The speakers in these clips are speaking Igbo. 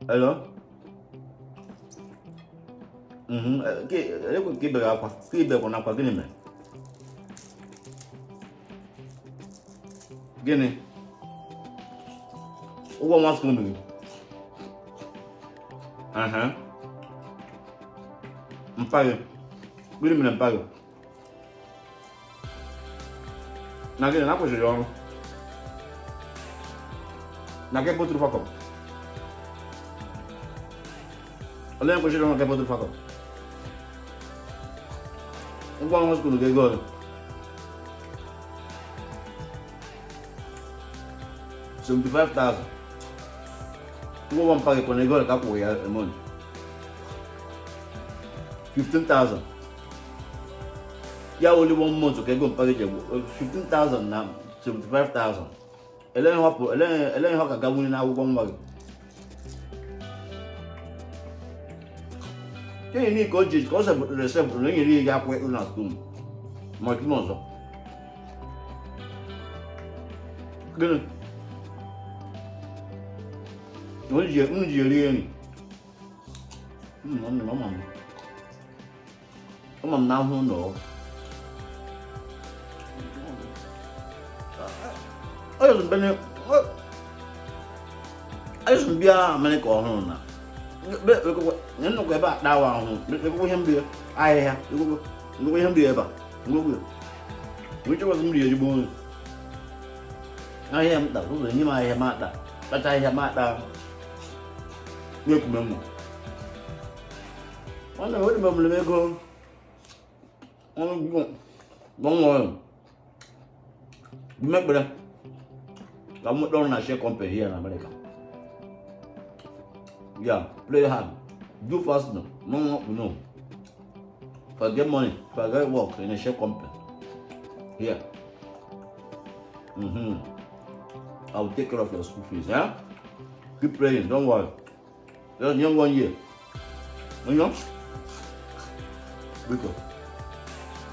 Hello? Ekwe ka ibere akwa, ka ibekwa na akwa, gịnị mere? Gịnị? Ụgwọ nwa school gị? Aha. Mpa gị. Gịnị mere mpa gị? Na gịnị na akwụsịrị ọrụ? Na nke kpoturu fakọm? Olee kwesịrị ọrụ nke kpoturu fakọm? Ụgwọ ọnwa school gị ego ole? 75,000. Ụgwọ ọnwa mpa gị kwa na ego ole ka akwụghị ya a month? 15,000. Ya only one month ka ego mpa gị ji egbu 15,000 na 75,000. Ele ihe ọ pụ ele ihe ọ ka gawunye n'akwụkwọ nwa gị? Kenyi ni ka o ji ka ọ sepụtara esepụtara na enyere ya ego akwụ ịkpụ na school ma ọtụtụ ọzọ. Gịnị? Unu ji eri nri. Ama m na ahụ nọ. Ayọsọ bịa Amerịka ọhụrụ na nnukwu ebe a dawa ahụ ekwekwe ihe mbịa ahịhịa ekwekwe ihe mbịa ebe a ngwegwe nwechekwasị m ri ezigbo nri ahịhịa m ta ụzọ enye m ahịhịa m ata kacha ahịhịa m ata na-ekume mmụ nwanne m odị m ego ọnwụ mmekpere ka m nweta ọrụ na share company here in America. Yeah, play hard, do fast. No, no, no, no. If I get money, if I get work in a share company here, I will take care of your school fees. Yeah? Keep praying, don't worry. Just young one year. You know? Biko.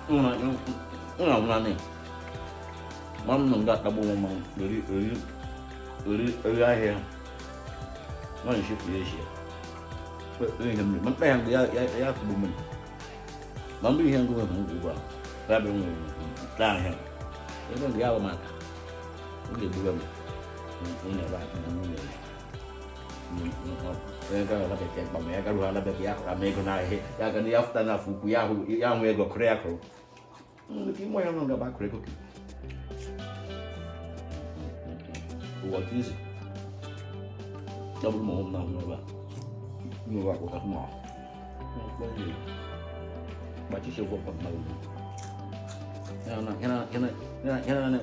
Ụna ụna ne. Ma m nọ nga atagbu nwa m eri eri eri eri ahịa. Nwa nshi ya eshi. Ihe mmiri. Ma mkpa ya ya ya ya kugbu mmiri. Ma mbụ ihe ngụ nwere ugbu a. Ya bụ nwere taa ahịa. Ebe nga ya bụ maka. Ọ ga-egbuwe m. Nwunye ebe a nwunye. Onye gara ala bekee mkpa ma ya garuo ala bekee ya kụrụ ama ego n'ahịa ya ga ya fụta n'afọ ukwu ya hụ ya hụ ego kụrụ ya kụrụ nke ime ya nọ ngaba akụrụ ego ka ụwa dị izi ya bụrụ ma ọ m na-ahụ ebe a n'ụwa akwụkwọ ma gbachiche gwọkwa mmadụ ya na ya na ya na ya na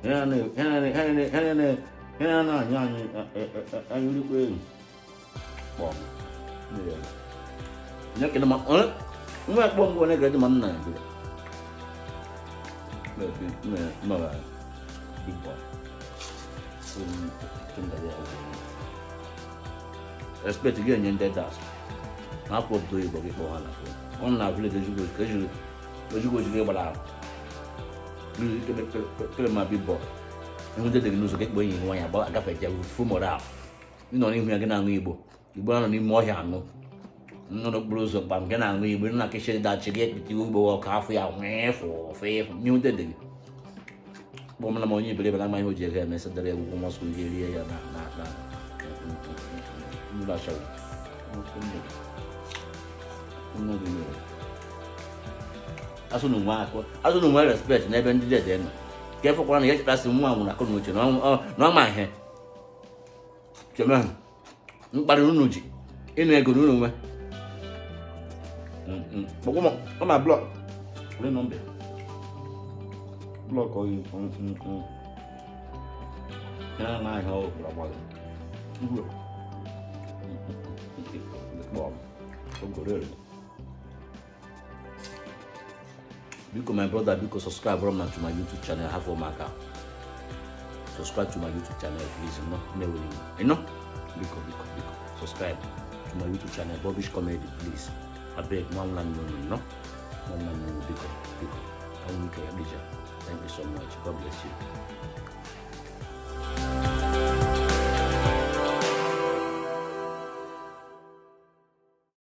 ya na ya na ya na ihe na na-anya anyị anyị rikwa elu kpọm nye kene ma nwa kpọm bụ onye ga-eji ma nna ya bịa big boy respect gị enye ndị das n'afọ obodo oyibo gị kpọọ ha na phone ọ na village ejigbo ejigbo ojigbo gbara ahụ kele ma big boy ihu ndị dị gị n'ụzọ gị kpọọ enyi nwaanyị agba agafe je full moral ị nọ n'ihu ya gị na-aṅụ igbo igbo nọ n'ime ọhịa aṅụ nọ n'okporo ụzọ gba nke na-aṅụ igbo nọ na kịchị dachi gị ekpiti ugbo ọkụ afọ ya nwee fụ fụ n'ihu ndị dị gị kpọọ m na m onye iberibe na amaghị o ji ego eme sị dere egwugwu mọsụ ihe rie ya na na na ụlọ achawo asụ na nwe akụ asụ na nwe respect n'ebe ndị dede nọ ka efekwara na ya chetasị nwa nwụrụ akụ na uche na ọma ihe cheme mkparị unu ji ịnụ ego na unu nwe ọ ma block ole number block oyi ya na ahịa ọ gwara gbaghị biko my brother biko subscribe bụrụ m na to my YouTube channel hafụ ụmụaka subscribe to my YouTube channel please no na-ewere iwe ịnọ biko biko biko subscribe to my YouTube channel Bobish Comedy please abeg nwa nwa nnụnụ nọ nwa nwa nnụnụ biko biko anwụ ike ya dịja. Thank you so much. God bless you.